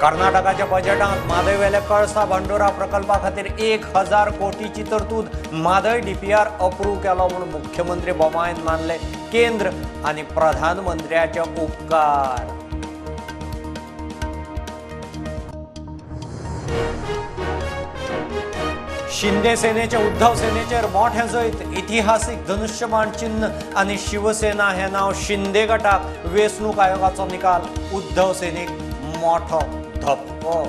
कर्नाटकाच्या बजेटांत म्हादयवेल्या कळसा भांडुरा प्रकल्पा खातीर 1000 कोटीची तरतूद. म्हादय डीपीआर अप्रूव्ह केलो म्हूण मुख्यमंत्री बोमायन मानले केंद्र आनी प्रधानमंत्र्याचे उपकार. शिंदे सेनेचे उद्धव सेनेचेर मोठें जैत. इतिहासीक धनुष्यबाण चिन्ह आनी शिवसेना हें नांव शिंदे गटाक. वेंचणूक आयोगाचो निकाल. उद्धव सेनेक मोठो धपको.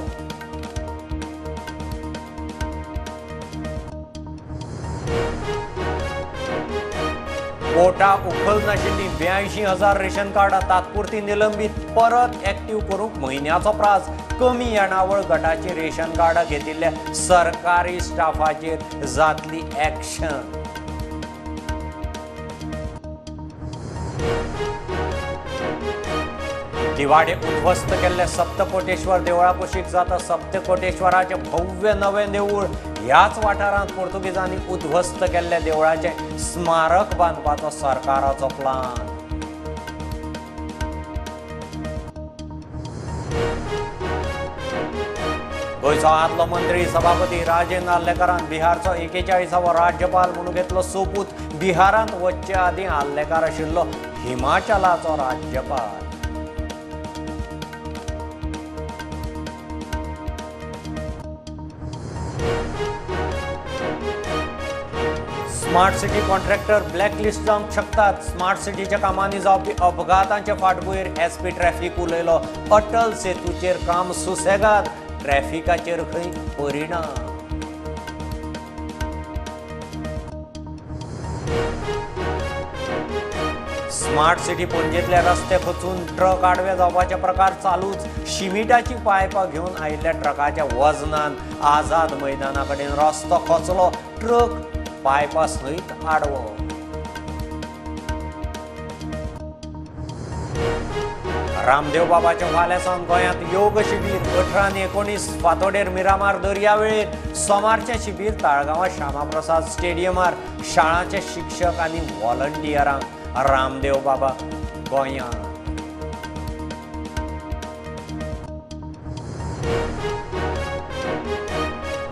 कोटा उखल नाशिल्लीं 82,000 रेशन कार्डां तात्पुरती निलंबीत. परत एक्टीव करूंक म्हयन्याचो प्रास. कमी येणावळ गटाची रेशन कार्डां घेतिल्ल्या सरकारी स्टाफाचेर जातली एक्शन. दिवाडे उद्ध्वस्त केल्ले सप्तकोटेश्वर देवळा कुशीक जाता सप्तकोटेश्वराचें भव्य नवें देवूळ. ह्याच वाठारांत पोर्तुगेजांनी उद्ध्वस्त केल्ल्या देवळाचें स्मारक बांदपाचो सरकाराचो प्लान. गोंयचो आदलो मंत्री सभापती राजेंद्र आर्लेकारान बिहारचो 41वो राज्यपाल म्हणून घेतलो सोपूत. बिहारांत वचचे आदीं आर्लेकार आशिल्लो हिमाचलाचो राज्यपाल. स्मार्ट सिटी कॉन्ट्रॅक्टर ब्लॅकलिस्ट जावंक शकतात. स्मार्ट सिटीच्या कामांनी जावपी अपघातांचे फाटभूंयेर एसपी ट्रॅफिक उलयलो. अटल सेतूचेर काम सुसेगाद. ट्रॅफिकाचेर खंय परिणाम. स्मार्ट सिटी पणजेंतले रस्ते खचून ट्रक आडवे जावपाचे प्रकार चालूच. शिमिटाची पायपां घेवन आयिल्ल्या ट्रकाच्या वजनान आझाद मैदाना कडेन रस्तो खचलो. ट्रक पायपा सयत आडवो. रामदेव बाबाच्या फाल्यां सावन गोंयांत योग शिबीर. 18 आनी 19 फांतोडेर मिरामार दर्यावेळेर. सोमारचें शिबीर ताळगांवां श्यामाप्रसाद स्टेडियमार. शाळांचे शिक्षक आनी व्हॉलंटियरांक रामदेव बाबा गोंयांत.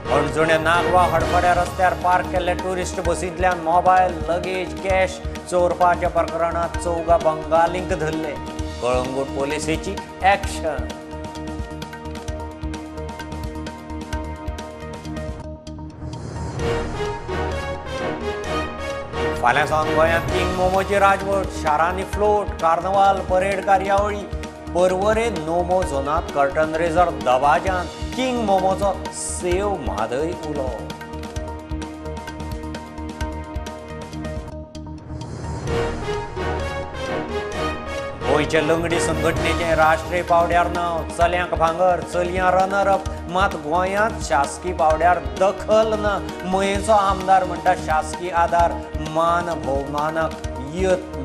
हणजुणे नागवा हडफड्या रस्त्यार पार्क केल्ले ट्युरिस्ट बसींतल्यान मोबायल, लगेज, कॅश चोरपाच्या प्रकरणांत 4 बंगालींक धरले. कळंगूट पोलिसेची एक्शन. फाल्यां सावन गोंयांत किंग मोमोची राजवट. शारांनी फ्लोट, कार्नवाल, परेड कार्यावळी. पर्वरे नोमो झोनांत कर्टन रेजर दबाज्यान किंग मोमोचो सेव म्हादय उलो. गोंयचे लंगडी संघटनेचें राष्ट्रीय पावड्यार नांव. चल्यांक भांगर, चलयां रनर अप. मात गोंयांत शासकी पावड्यार दखल ना. मयेंचो आमदार म्हणटा शासकी आदार मान भोवमानाक यत्न.